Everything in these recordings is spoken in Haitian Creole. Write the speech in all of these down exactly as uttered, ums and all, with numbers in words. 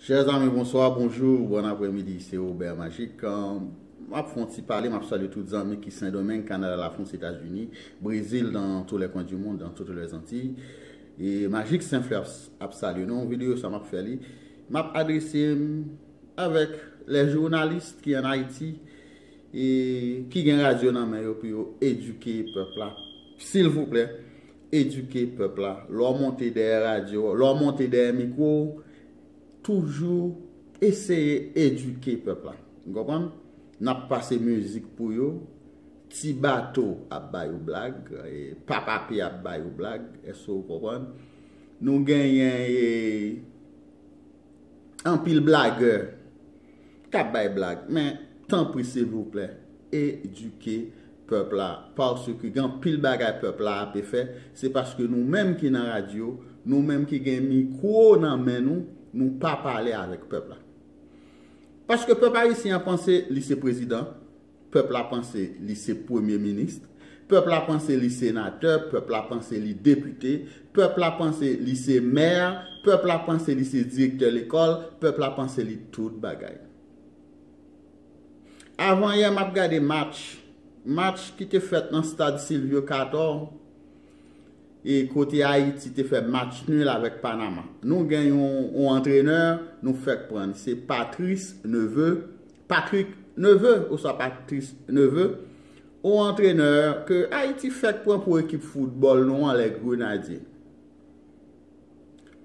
Chers amis, bonsoir, bonjour, bon après-midi, c'est Robert Magic. Euh, m ap fè yon ti pale, m ap salye tout zanmi ki Sendomeng, Kanada, Lafrans, Etazini, Brezil, dans tous les coins du monde, dans toutes les Antilles. E Magic Saint Fleur ap salye nou. Videyo sa m ap fè li, m ap adrese m avèk les journalistes ki an Ayiti e ki gen radyo nan men yo pou yo edike pèp la. Silvouplè, edike pèp la. Lè w monte dèyè radyo, lè w monte dèyè mikwo, toujou eseye edike pèp la. Ou konprann? N ap pase mizik pou yo. Ti Bato ap ba yo blag, e Papa P ap ba yo blag. Èske w konprann? Nou genyen e, anpil blagè k ap bay blag, men tanpri, silvouplè, edike pèp la, paske gen anpil bagay pèp la ape fè, se paske nou menm ki nan radyo, nou menm ki gen mikwo nan men nou, nou pa pale avèk pèp la. Paske pèp ayisyen an panse li se prezidan, pèp la panse li se premye minis, pèp la panse li senatè, pèp la panse li depite, pèp la panse li se mè, pèp la panse li se direktè lekòl, pèp la panse li tout bagay. Avanyè m ap gade match, match ki te fèt nan stad Sylvio Cator, e kote Ayiti te fè match nul avèk Panama. Nou gen yon, yon antrenè, nou fèk pran, se Patrice Neveu, Patrick Neveu, oswa Patrice Neveu, yon antrenè ke Ayiti fèk pran pou ekip foutbòl nou an, les Grenadiers.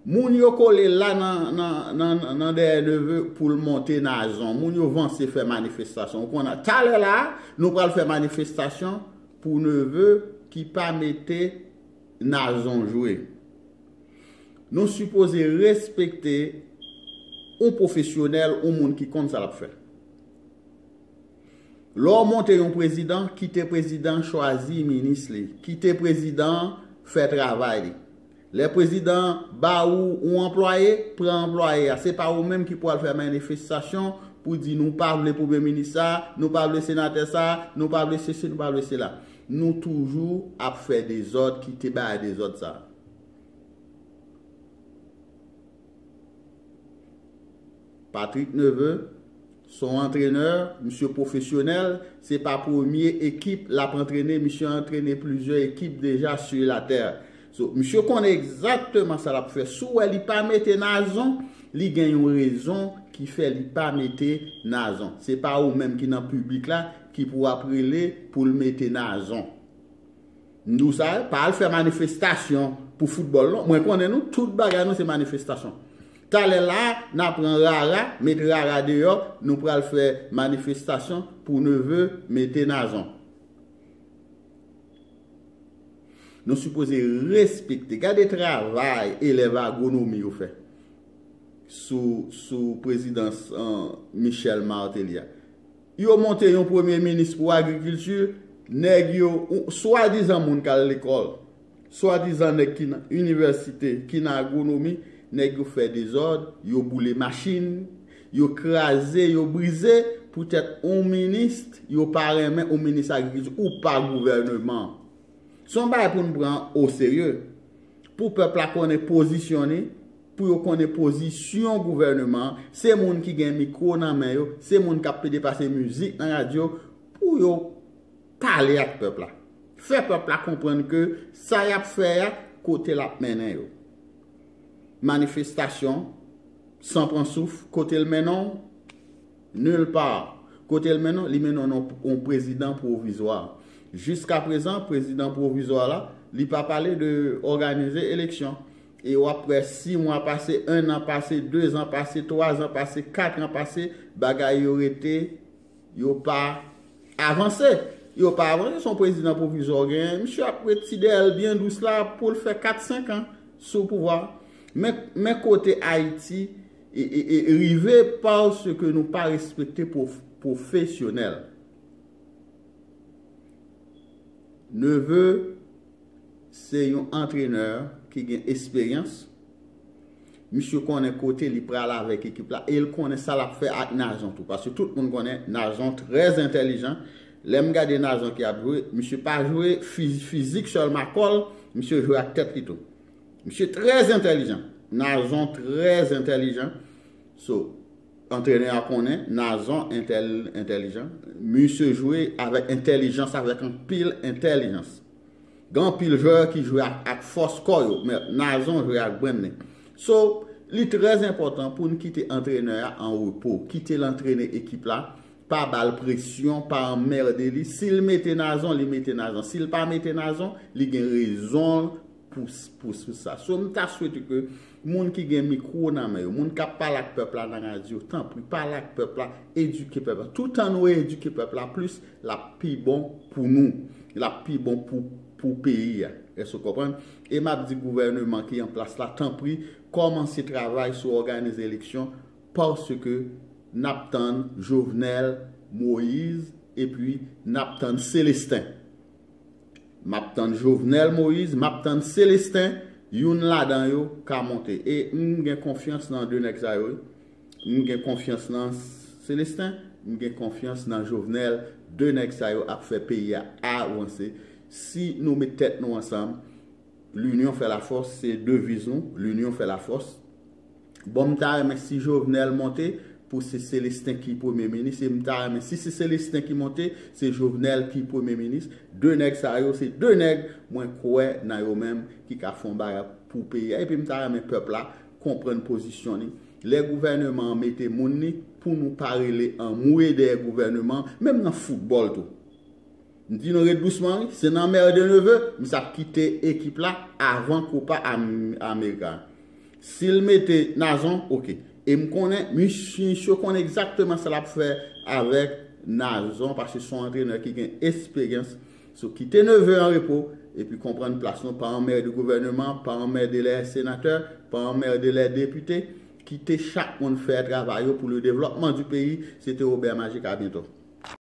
Moun yo kole la nan, nan, nan, nan dèyè Neveu pou l monte Nazon. Moun yo vanse fè manifestasyon. Ou konn, talè la, nou pral fè manifestasyon pou Neveu ki pa mete Nazon jwe. Nou sipoze respekte yon pwofesyonèl, yon moun ki konn sa l ap fè. Lè w monte yon prezidan, kite prezidan chwazi minis li. Kite prezidan fè travay li. Lè prezidan ba ou yon anplwaye, pran anplwaye a. Se pa ou menm ki pral fè manifestasyon pou di nou pa vle premye minis sa, nou pa vle senatè sa, nou pa vle sesi, nou pa vle sela. Nou toujou ap fè dezòd, kite bagay dezòd sa. Patrick Neveu, se yon antrenè, misye pwofesyonèl, se pa premye ekip l ap antrene, misye antrene plizyè ekip deja sur la terre. So, misye konnen egzakteman sa l ap fè. Si w wè li pa mete Nazon, li gen yon rezon ki fè li pa mete Nazon. Se pa ou menm ki nan piblik la ki pou ap rele pou l mete Nazon. M di w sa, pa al fè manifestasyon pou foutbòl non. Mwen konnen nou, tout bagay nou se manifestasyon. Talè la, n a pran Rara, met Rara deyò, nou pral fè manifestasyon pou Neveu mete Nazon. Nou sipoze respekte. Gade travay elèv agwonomi yo fè sou, sou prezidans, an, Michel Martelly a. Yo monte yon premye minis pou agrikilti, nèg yo, ou, swadizan moun k al lekòl, swadizan nèg ki nan inivèsite, ki nan agwonomi, nèg yo fè dezòd, yo boule machin, yo kraze, yo brize, poutèt yon minis, yo pa renmen yon minis agrikilti, ou pa gouvèneman. Se yon bagay pou n pran oserye. Pou pèp la konnen pozisyon li, pou yo konnen pozisyon gouvèneman an, se moun ki gen mikwo nan men yo, se moun k ap pede pase mizik nan radyo, pou yo pale ak pèp la. Fè pèp la konprann ke sa y ap fè a, kote l ap mennen yo. Manifestasyon san pran souf, kote l mennen w? Nulle part. Kote l mennen w? Li mennen w nan yon prezidan pwovizwa. Jiskaprezan, prezidan pwovizwa la, li pa pale de òganize eleksyon. E w ap wè sis mwa pase, en an pase, de zan pase, twa zan pase, kat an pase, bagay yo rete, yo pa avanse. Yo pa avanse, se yon prezidan pwovizwa w genyen. Misye ap ret ti dèyè l byen dous la pou l fè kat, senk an sou pouvwa. Men, men kote Ayiti e, e, e rive paske nou pa respekte pwof-, pwofesyonèl. Neveu se yon antrenè ki gen esperyans. Misye konnen kote li pral avèk ekip la e l konnen sa l ap fè ak Nazon tou. Paske tout moun konnen Nazon trè entèlijan. Lè m gade Nazon ki ap jwe, misye pa jwe fiz-, fizik sèlman kò l, misye jwe ak tèt li tou. Misye trè entèlijan. Nazon trè entèlijan. So, antrenè a konnen Nazon entèl, entèlijan. Misye jwe avèk entèlijans, avèk anpil entèlijans. Gen anpil jwè ki jwe ak, ak fòs kò yo, men Nazon jwe ak brenn li. So, li trè enpòtan pou n kite antrenè a an repo, kite l antrene ekip la, pa ba l presyon, pa anmède li. Si l mete Nazon, li mete Nazon. Si l pa mete Nazon, li gen rezon l pou, pou, pou sa. So, m ta swete ke moun ki gen mikwo nan men yo, moun k ap pale ak pèp la nan radyo, tanpri, pale ak pèp la, edike pèp la. Toutan nou edike pèp la plis, l ap pi bon pou nou. L ap pi bon pou, pou peyi a. Èske w konprann? E m ap di gouvèneman ki an plas la, tanpri, kòmanse travay sou òganize eleksyon, paske n ap tann Jovenel Moïse epi n ap tann Celestin. M ap tann Jovenel Moïse, m ap tann Celestin, youn ladan yo ka monte. E m gen konfyans nan de nèg sa yo, wi. M gen konfyans nan Celestin, m gen konfyans nan Jovenel. De nèg sa yo ap fè peyi a avanse. Si nou met tèt nou ansanm, l'union fait la force, se deviz nou, l'union fait la force. Bon, m ta renmen si Jovenel monte, pou se Celestin ki premye minis, e m ta renmen si se Celestin ki monte, se Jovenel ki premye minis. De nèg sa yo, se de nèg mwen kwè nan yo menm ki ka fè yon bagay pou peyi a. Epi m ta renmen pèp la konprann pozisyon li. Lè gouvèneman an mete moun li, pou nou pa rele anmwe dèyè gouvèneman, menm nan foutbòl tou. M di nou ret dousman, wi. Se nan mè de neve, m sa kite ekip la avan Kopa Am-, Amerika. Si l mete Nazon, oke. E m konnen, misye, misye konnen egzakteman sa l ap fè avèk Nazon, paske se yon antrenè ki gen esperyans. So, kite neve an repo, epi konprann plas nou, pa anmède gouvèneman, pa anmède lè senatè, pa anmède lè depite, kite chak moun fè travay yo pou le devlòpman di peyi. Se te Robert Magic, a byento.